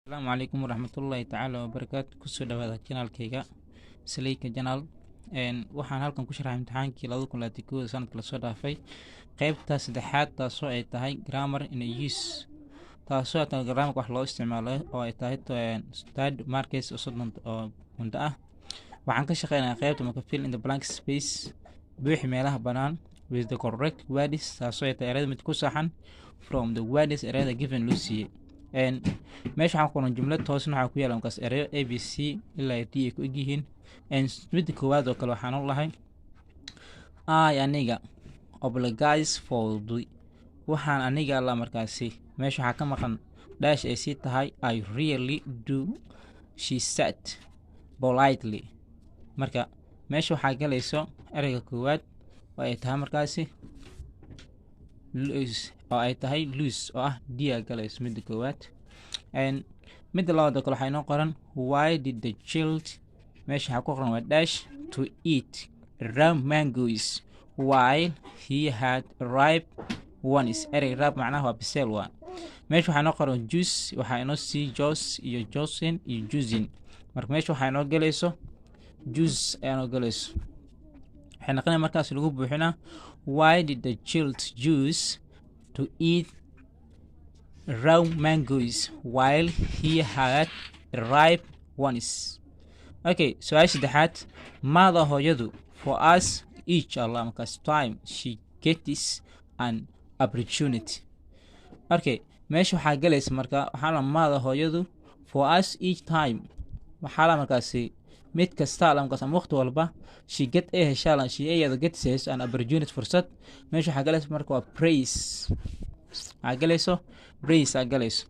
Asalaamu calaykum waraxmatullaahi tacaala wabarakaatu. Kusoo dhawaada channelkayga Saleyka Channel. Waxaan halkan ku sharxay imtixaankii 2021-da, sanadka lasoo dhaafay, qeybta saddexaad, taasoo ay tahay grammar in use, taasoo ay tahay grammarka wax loo isticmaalo, oo ay tahay third marks oo 30 oo muddo ah. Waxaan ka shaqeynayaa qeybta marka fill in the blank space, buuxi meelaha banaan, with the correct words, taasoo ay tahay ereyada mid ku saxan, from the words, ereyada given loo siiyey. Meesha waxaan ku qoran jumlad, hoosna waxaa ku yaala markaas ereyo A, B, C ilaa D ay ku egyihiin. Midda koowaad oo kale waxaan u lahay I, aniga, apologize for the, waxaan aniga la markaasi meesha waxaa ka maqan dash ay sii tahay. I really do, she said politely. Marka meesha waxaa galayso ereyga koowaad oo ay tahay markaasi lose, oo ay tahay lose, oo ah D a galayso midda koowaad. Midda labaad oo kale waxaa inoo qoran why did the child, meesha waxaa ku qoran waa dash, to eat raw mangoes while he had ripe ones. Erey ripe macnaha waa biseel. Waa meesha waxaa inoo qoran juice, waxaa inoo sii jos iyo josin iyo juicing. Marka meesha waxaa inoo galayso juice ayaa inoo galayso. Waxay noqonaya markaas lagu buuxinaa why did the child choose to eat raw mangoes while he had ripe ones? Okay, su-aasha saddexaad, mother, hooyadu, for us each allah markaas time she gets an opportunity. Okay, meesha waxaa galaysa marka waxaa la mother, hooyadu, for us each time, waxaa la markaasi mid kasta la markaas ama waqti walba, she get ay heshaa, she ayada gets hesho, an opportunity, fursad. Meesha waxaa galaysa marka waa praise, waxaa galayso praise aa galayso.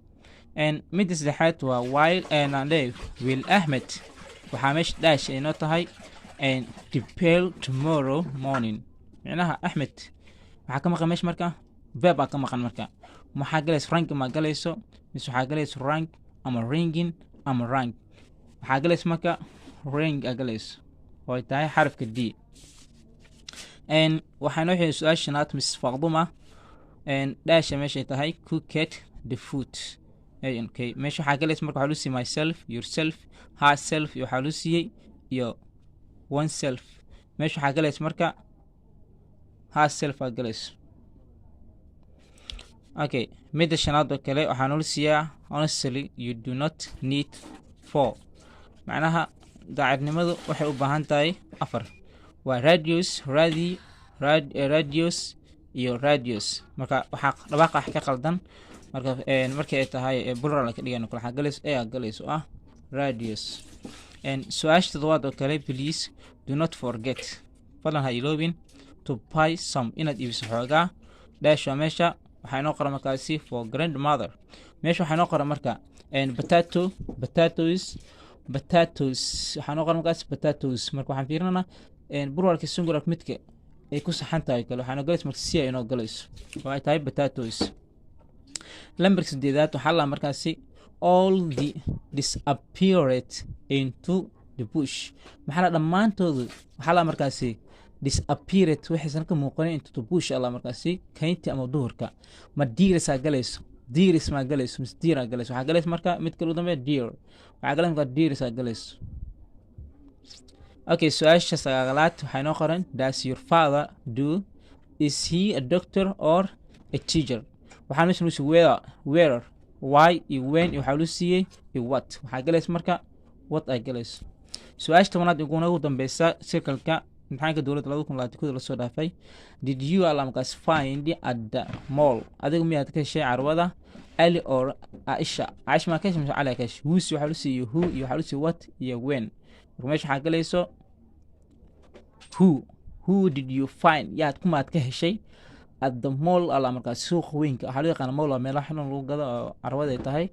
Midda saddexaad waa while aan leeyahay will Ahmed, waxaa meesha dash ay noo tahay, the bell tomorrow morning. Micnaha Axmed waxaa ka maqan meesha marka verb aa ka maqan. Marka maxaa galayso? Rank ma galayso mise waxaa galayso rank ama ringing ama rank? Waxaa galayso marka ring aa galayso, oo ay tahay xarafka D. Waxaa noo xigay su-aasha shanaad, Miss Faqduma dasha meeshay tahay cooked the food. Okay, meesha waxaa galaysa marka waxaa loo siiyey myself, yourself, herself, iyo waxaa loo siiyey iyo oneself. Meesha waxaa galaysa marka herself aa galayso. Okay, midda shanaad oo kale waxaa noola siiyaa honestly you do not need four. Macnaha daacadnimadu waxay u baahan tahay afar. Waa radius, radi, radios iyo radius. Marka waxaa dhawaaqa wax ka qaldan. Marka markii ay tahay plural ka dhigan kale, waxaa galayso a galayso ah radius. Su-aasha toddobaad oo kale, please do not forget, fadlan ha iloobin, to buy some, inaad iibiso xoogaa, dash waa meesha waxaa inoo qoran markaasi for grandmother. Meesha waxaa inoo qoran marka potato, potatoes, potatoes. Waxaa inoo qoran markaasi potatoes. Marka waxaan fiirinanaa pluralka singular midka ay ku saxan tahay kale. Waxaa inoo galayso marka si ay inoo galayso oo ay tahay potatoes. Lambarka sideedaad waxaa la markaasi all the disappeared into the bush. Maxaa la dhammaantoodu waxaa la markaasi disappeared, waxaysan ka muuqanin, into the bush alla markaasi kaynti ama duhurka. Ma deers aa galayso, deers maa galayso mise deer aa galayso? Waxaa galayso marka mid kale u dambeeya deer. Waxaa galayso marka deers aa galayso. Okay, su-aasha sagaalaad waxaa inoo qoran does your father do, is he a doctor or a teacher? Waxaa meesha lagu siiyey where, where, why iyo when, iyo waxaa loo siiyey iyo what. Waxaa galaysa marka what ay galayso. Su-aasha 10aad iguna ugu dambeysa circleka imtixaanka dowladda 2021-da lasoo dhaafay, did you alla markaas find at the mall, adigu miyaad ka heshay carwada, Ali or Aisha? Aisha maa ka heshay mise Cali ka heshay? Whose waxaa loo siiyey who, iyo waxaa loo siiyey what iyo when. Marka meesha waxaa galayso who. Who did you find, yaad kumaad ka heshay, at the mall alla markaas suuqa weynka. Waxaa loo yaqaana mall waa meelaha xilon lagu gado oo carwada ay tahay.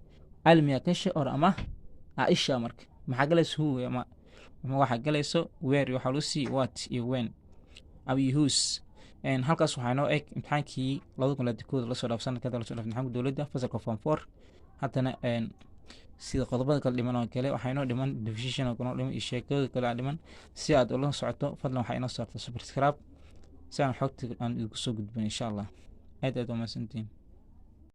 Ali miyaa ka heshay or ama Aisha? Marka maxaa galayso? Who ama waxaa galayso where, iyo waxaa loo siiyey what iyo when ama iyo whose. Halkaas waxaa inoo eg imtixaankii 2021-da lasoo dhaaf, sanadka hadda lasoo dhaaf, imtixaanka dowladda fasalka form four. Haddana sida qodobada kale dhiman oo kale waxaa inoo dhiman division oo kale dhiman iyo sheekooda kale aa dhiman. Si aad ula socoto, fadlan waxaa inoo saarta subscribe si aan xogta aan idinku soo gudbin, insha Allah. Aad aad waa mahadsantihiin.